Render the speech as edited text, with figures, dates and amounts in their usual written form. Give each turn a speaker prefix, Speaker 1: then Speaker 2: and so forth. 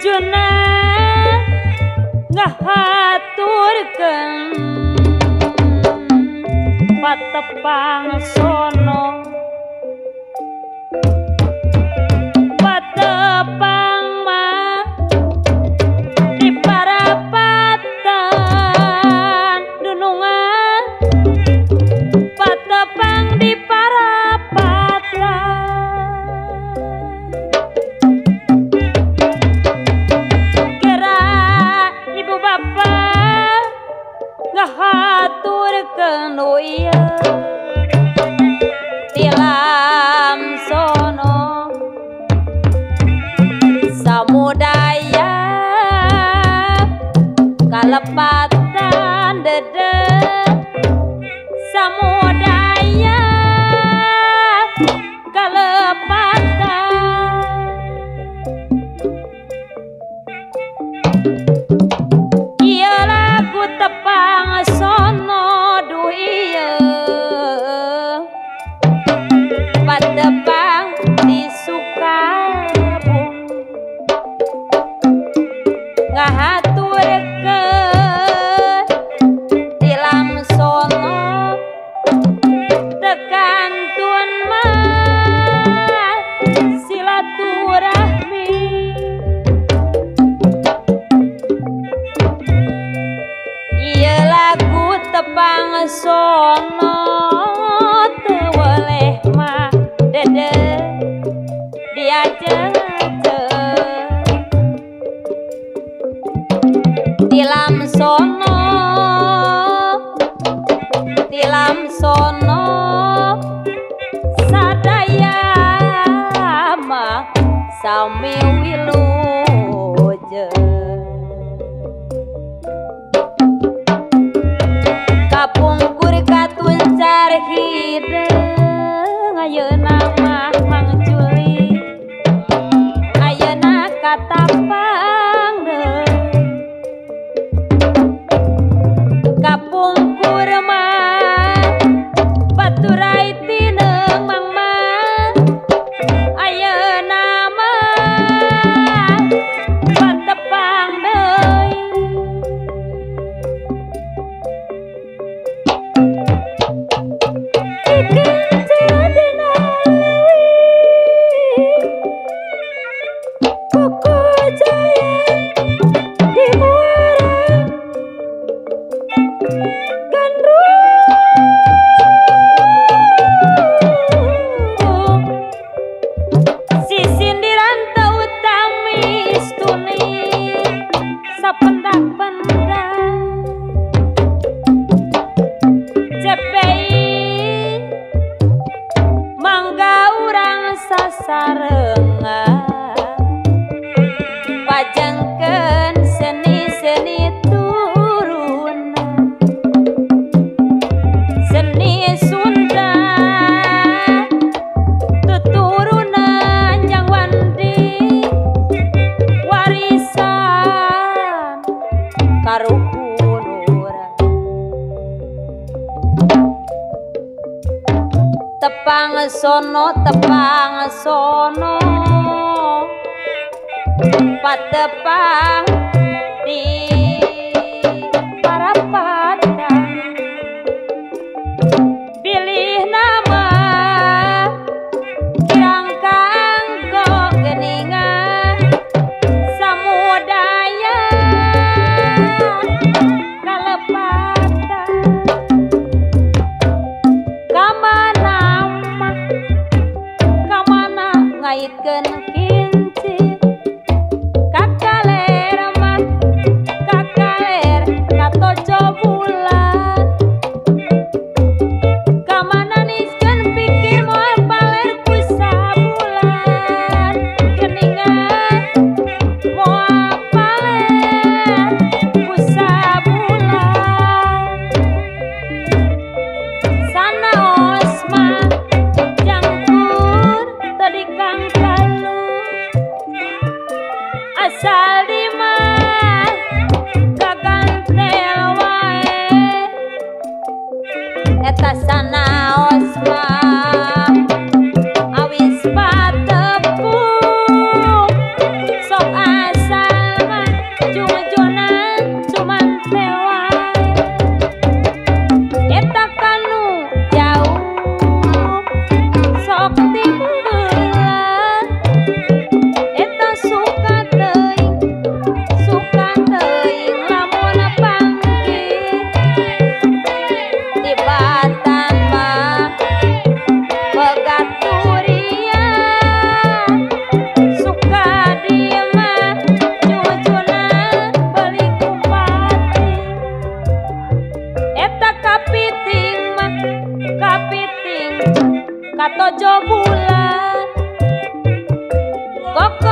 Speaker 1: Juna ngahaturkeun patepang sono patepang mah di parapatan dunungan patepang di parapatan kera ibu bapak ngahaturkeun ieu tilam sono samudaya kalepatan dede samudaya kalepatan ieu lagu tepang sono duh ieu patepang di Sukabumi ngahaturkeun tilam sono tekantun mah silaturahmi ieu lagu tepang sono teu weleh mah dede diajeng-ajeng tilam sono tilam sono sadaya mah sami wilujeng kapungkur katuncar hideung ayeuna mah Mang Juli ayeuna katapang deui kapungkur mah baturai tineung Mang mah ayeuna mah patepang deui Dikencil dina leuwih Kuku jaya di muara Gandrung Sisindiran teu utami istuni sapendak-pendak CPI mangga urang sasarengan pajengkeun seni-seni turunan seni Sunda tuturunan jang wandi warisan karuhun urang tepang sono patepang di parapatan bilih nama kirang kanggo geningan samudaya kalepatan kamana mah kamana ngaitkeun kincir kakaler mah kakaler katoco bulan kamana niskeun pikir moal paler ku sabulan geningan moal paler ku sabulan sanaos mah jangkur tadi kang kalu asal di mah kagantel wae eta sanaos mah awis patepung sok asa Koko.